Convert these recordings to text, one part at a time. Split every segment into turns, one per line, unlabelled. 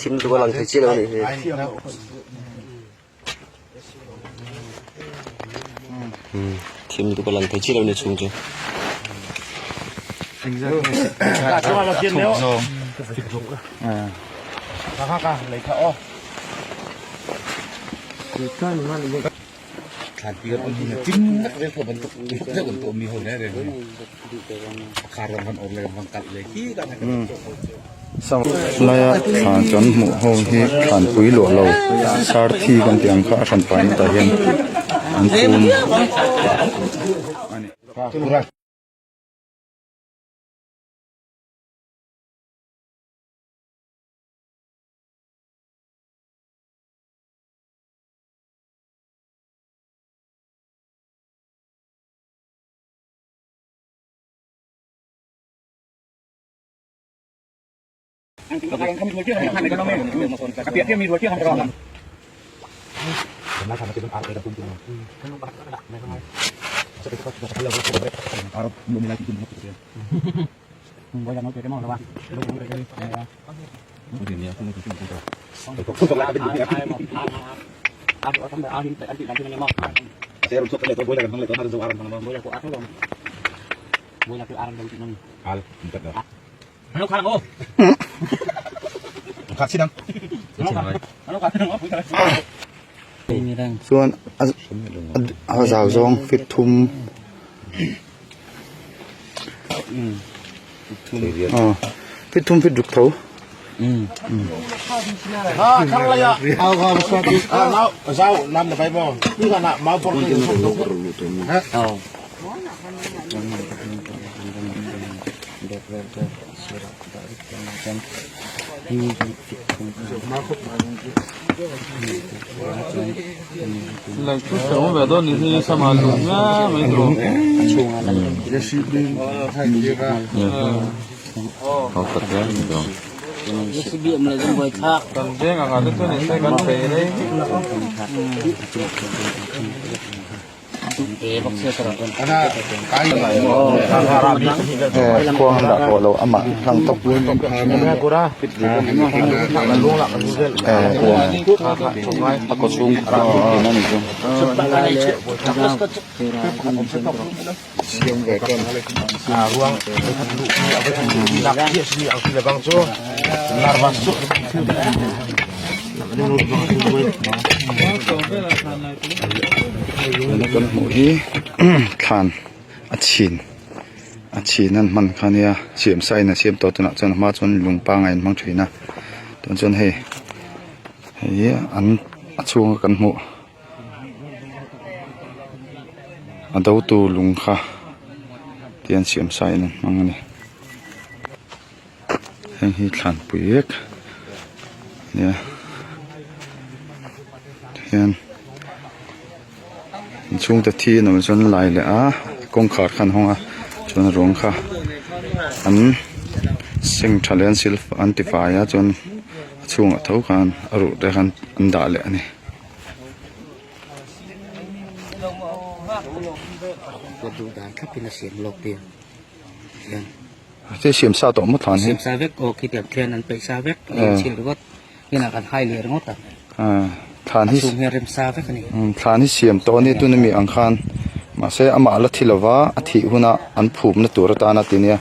Thim chu ka lang thei chiah lo a nih hi. Thim chu ka lang thei chiah lo a ni chhung chu.
Laia thla kan hmuh ho hi thlanpui luah lo sarthi kan tih ang kha a hran pahin tah hian an phum a ni. Chuan a zau zawng fit thum aw fit thum fit ruk tho. Khuang an dah tawh lo amah hlang tawp a kaw chhung Tuna kan hmuh hi thlan a chhin a chhin an hman kha ania siam sa in a siam tawh tunah chuan a hma chuan lung pangai an hmang thin a tun chuan hei hei an a chhunga kan hmuh. A do tur lung kha te an siam sa in an hmang a ni heng hi thlanpui vek ania tihian inchhungte thi an awm chuan an lai leh a kawngkhar kha an hawng a chuan a ruang kha an seng tha leh an sil an tifai a chuan a chhungah tho khan a ruh te khan an dah leh a ni. Thil siam sa tawh maw thlan hi?
Siam sa vek aw khitiang khian an peih sa vek an chhil ringawt inah kan hai leh ringawt a
thlan hi
chhung hian rem sa vek a ni
thlan hi siam tawh a ni tuna mi ang khan mahse amah la thi lova a thih hunah an phupna tur atana ti nia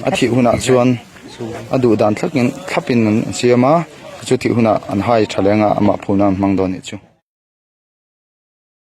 a thih hunah chuan a duh dan thlapin thlapin an siam a chu thih hunah an hai tha leng a amah phupna an hmang dawn anih chu.